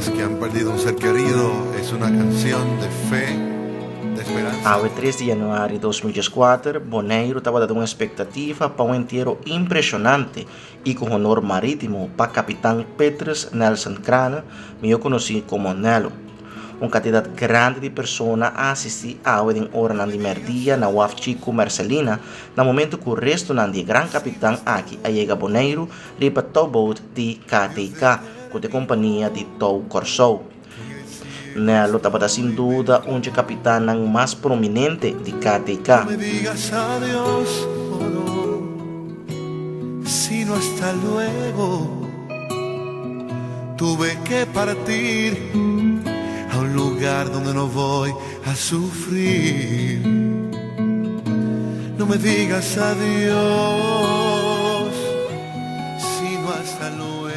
personas que han perdido un ser querido. Es una canción de fe, de esperanza. Awe 3 di januari 2014, Boneiru tabata den un expectativa pa un entiero impresionante y cu honor maritimo pa Capitan Petrus Nelson Craane, mihó conoci como Nello. Un cantidad grandi di persona a asisti awe den oranan di merdia na Waf Chico Mercelina na momento cu restonan di e gran capitan aki a yega Boneiru riba touboat di KTK cu ta e compania di tou Corsou. Nello tabata sin duda un dje capitannan mas prominente di KTK. No me digas adiós, oh no, sino hasta luego. Tuve que partir a un lugar donde no voy a sufrir. No me digas adiós, sino hasta luego.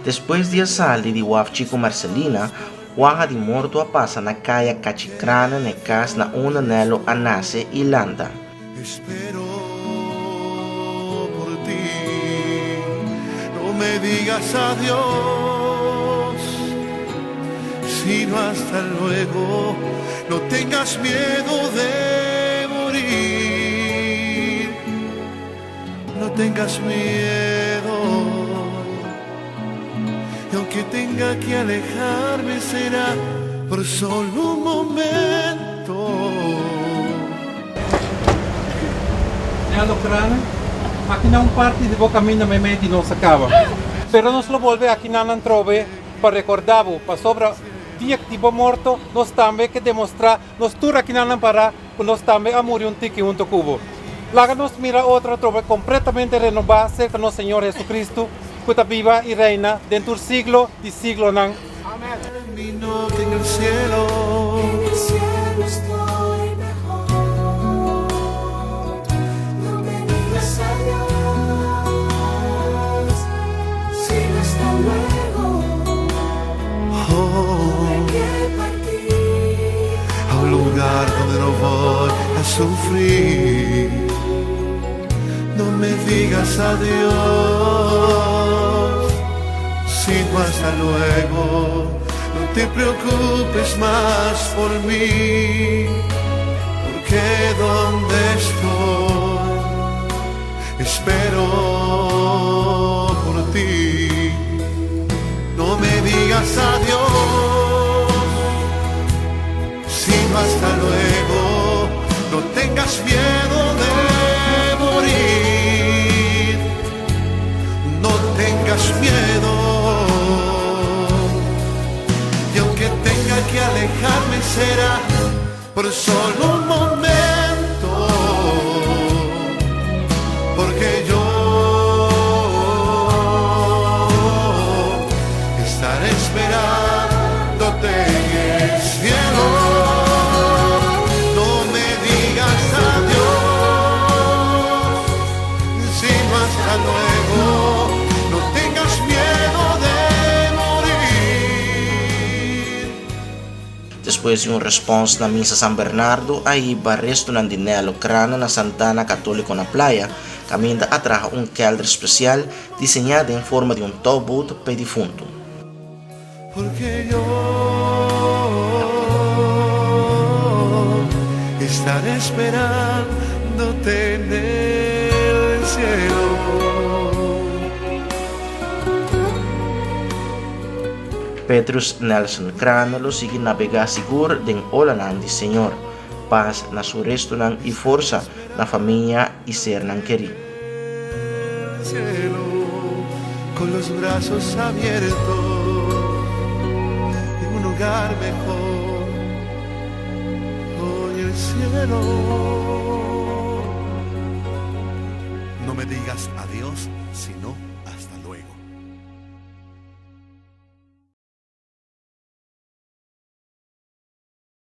Despues di a sali di waf Chico Marcelina, Waha di morto a pasa na Kaya Cachikrana na e kas na unda Nello a nase i lanta. Espero por ti, no me digas adiós, sino hasta luego, no tengas miedo de morir, no tengas miedo, y aunque tenga que alejarme será por solo un momento. Nelo Crane, Aki na un parti di bo kaminda meimei di nos a kaba. Pero nos lo bolbe aki na nan trobe pa rekorda bo, pasobra dia di bo morto nos tambe ke demostrá nos tur aki na nan pará ku nos tambe a muri un tiki hunto ku bo. Laga nos mira otro atrobe kompletamente renobá serka nos Señor Jesucristo, ku ta biba i reina den tur siglo di siglonan. Amen. A un lugar donde no voy a sufrir. No me digas adiós, sino hasta luego. No te preocupes más por mí, porque donde estoy, espero por ti. No me digas adiós, sino hasta luego. No tengas miedo de morir. No tengas miedo. Y aunque tenga que alejarme será por solo un momento. Porque yo estaré esperándote en el cielo. No me digas adiós, sino hasta luego. No tengas miedo de morir. Despues di un respons na Misa San Bernardo a hiba restonan di Nello Crana na Santana Catolico na Playa, caminda a traha un kelder special diseñá den forma di un touboot p'e difunto. Porque yo estaré esperándote en el cielo. Petrus Nelson Crane lo sigui nabegá sigur den olanan di Señor. Pas na su restonan i forsa na famia i sernan kerí. Cielo con los brazos abiertos en un lugar mejor hoy el cielo No me digas adiós sino.